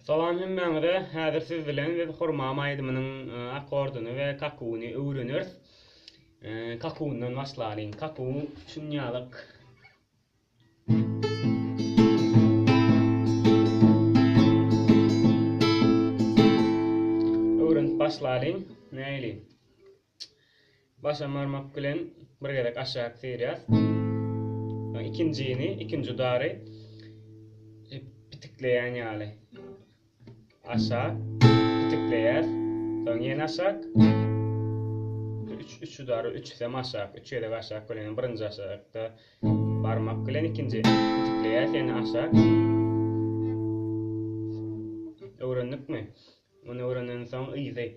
Salam hemmäňize, häzir siz bilen biz Hurmam aýdymynyň akordyny we kakuwyny öwreneris. Kakuwyndan başlalyň. Kakuw şunýalyk. Öwrenip başlalyň. Nähili? Başam barmak bilen bir gezek aşak syrýas. Ikinjini, ikinji dary pitikleýän ýaly. Aşak pitikleýäs. Soň ýene aşak. Üç, üç udary üçüsem aşak. Üç gezek aşak bilen birinji aşakda barmak bilen ikinji pitikleýäs ýene aşak. Öwrendikmi? Muny öwrenen soň yzy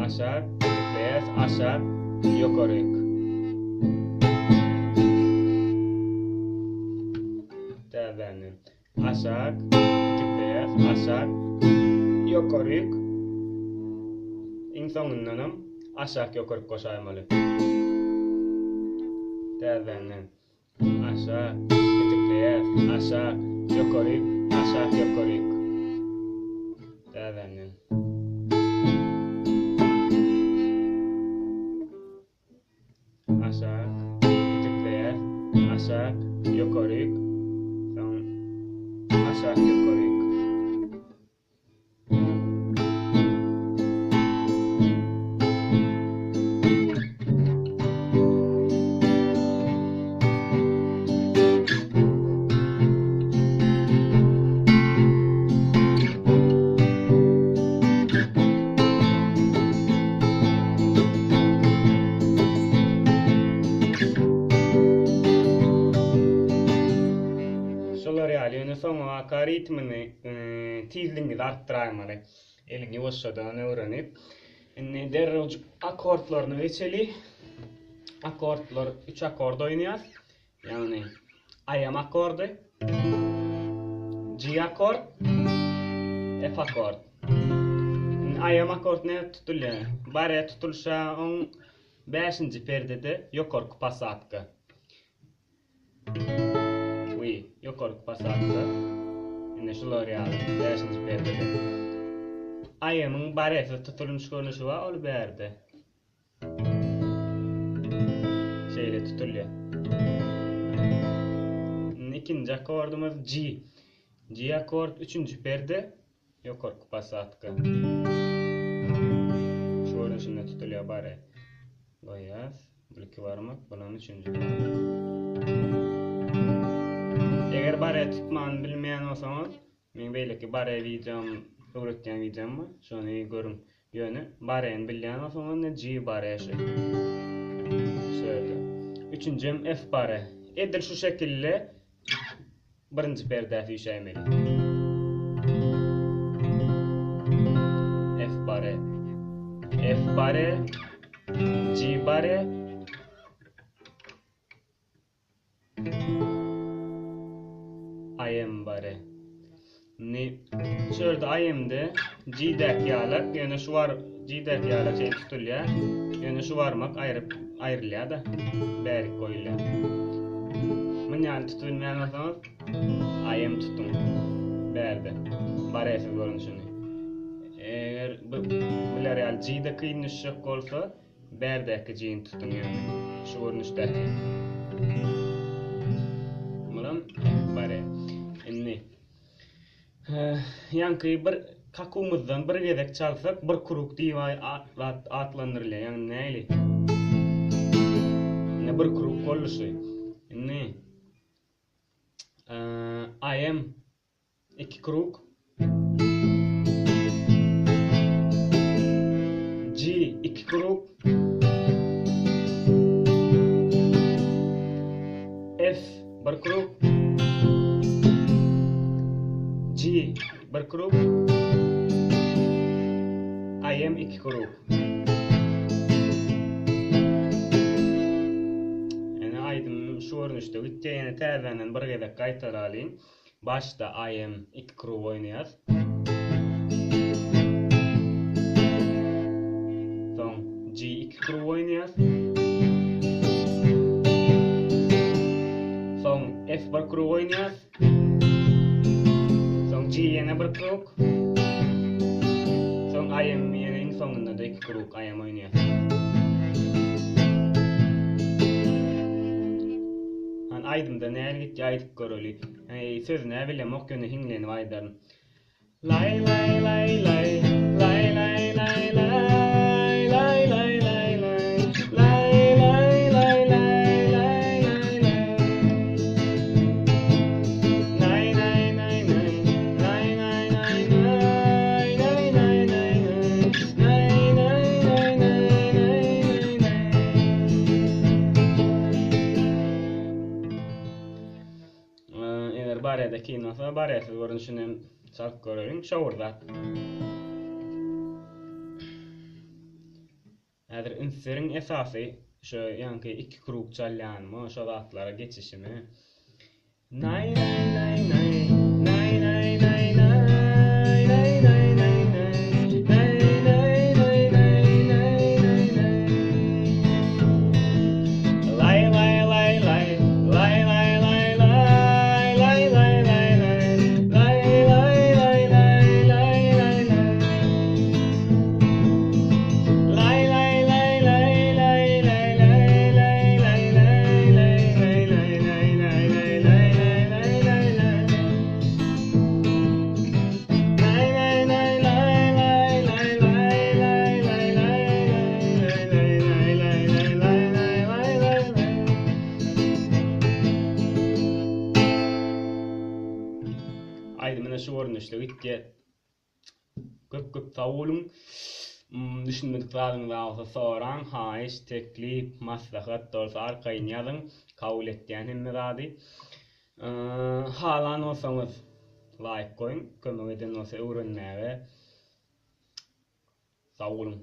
Aşak, petikleýäs, aşak, ýokaryk. Täzeden. Aşak, petikleýäs, aşak, ýokaryk. Iň soňundanam aşak ýokaryk goşaýmaly. Täzeden. Aşak, petikleýäs, aşak, ýokaryk, aşak, ýokaryk. Täzeden. Aşak, petikleýäs, aşak, ýokaryk, soň aşak, ýokaryk. Şolar ýaly ýöne soňabaka ritmini tizligiňizi artdyraýmaly. Eliňi ýuwaşjadan öwrenip. Indi derrewjik akkordlaryna geçeli. Akkordlar 3 akkord oýnaýas. Ýagny AM akkordy, G akkord, F akkord. Indi AM akkord nädip tutulýar? Bare tutulşa oň 5-nji perdede ýokarky posadka. We ýokarky posadka. Indi şular ýaly 5-nji perdede. AM-iň baresiz tutulyş görnüşi bar, ol bärde. Şeýle tutulýar. Indi ikinji akkordymyz G. G akkord üçünji perde, ýokarky posadka. Şu görnüşinde tutulýar bare. Goýýas. Bu iki barmak, bulam üçünji barmak. Eger bare tutmany bilmeýän bolsaňyz, Meň beýleki bare wideom öwretýän wideom bar. Şony görüň. Ýöne bareni bilýän bolsaňyz indi G bare şu. Şu ýerde. Üçünjem F bare. Edil şu şekilde birinji perdä süýşäýmeli. F bare. F bare. G bare. IM bare. Indi şu ýerde IM-de G-däki ýalak, ýöne şu bar G-däki ýalak şeýle tutulýar. Ýöne şu barmak aýryp aýrylýar-da, bärik goýulýar. Muny ýaly tutup bilmeýän bolsaňyz, IM tutuň. Bärde. Baresiz görnüşini. Eger bu bular ýaly G-de kyn düşjek bolsa, Bärdäki jyny tutuň ýagny şu görnüşdäki. Mulam bare. Indi ýaňky bir kakumyzdan bir gezek çalsak bir kruk diýip atlandyrylýar. Ýagny nähili? Indi bir kruk boldy şu. Indi AM Iki krug. G iki krug. F bir krug. G bir krug. I M iki krug. Ýene aýdym şu görnüşde gitýär. Ýene täzeden bir gezek gaýtaralyň. Başda IM iki krug oýnaýas. Soň G iki krug oýnaýas. Soň F bir krug oýnaýas. Soň G ýene bir kruk. Soň IM ýene iň soňunda-da iki kruk IM oýnaýar. Hany aýdymda nähili gitýär aýdyp göreli. Eý, sözüni-ä bilemok, ýöne hiňlenip aýdaryn. Lay lay lay lay lay lay lay lay lay lay lay lay lay lay lay lay lay lay Nay nay nay nay nay nay nay nay nay nay nay nay nay nay nay nay nay nay Eger barýada kyn bolsa barýasyz görnüşini Çalyp göreliň şowurdap. Häzir üns beriň esasy şu ýaňky iki krug çalýanyma şo zatlara geçişime. Naý naý naý naý naý naý naý naý naý naý naý naý naý naý naý naý naý naý Laý laý laý laý laý laý laý laý laý laý laý laý laý laý laý laý laý laý laý Laý laý laý laý laý laý laý laý laý laý laý laý laý laý laý laý laý laý laý laý Laý laý laý laý laý laý laý laý laý laý laý laý laý laý laý laý laý laý laý Aýdym ine şu görnüşde gitýär. Köp köp sag boluň. Düşünmedik zadyňyz bar bolsa soraň, haýyş, teklip, maslahat bolsa arkaýyn ýazyň. Kabul etýän hemme zady. Halan bolsaňyz laýk goýuň, kömek eden bolsa öwrenmäge. Sag boluň.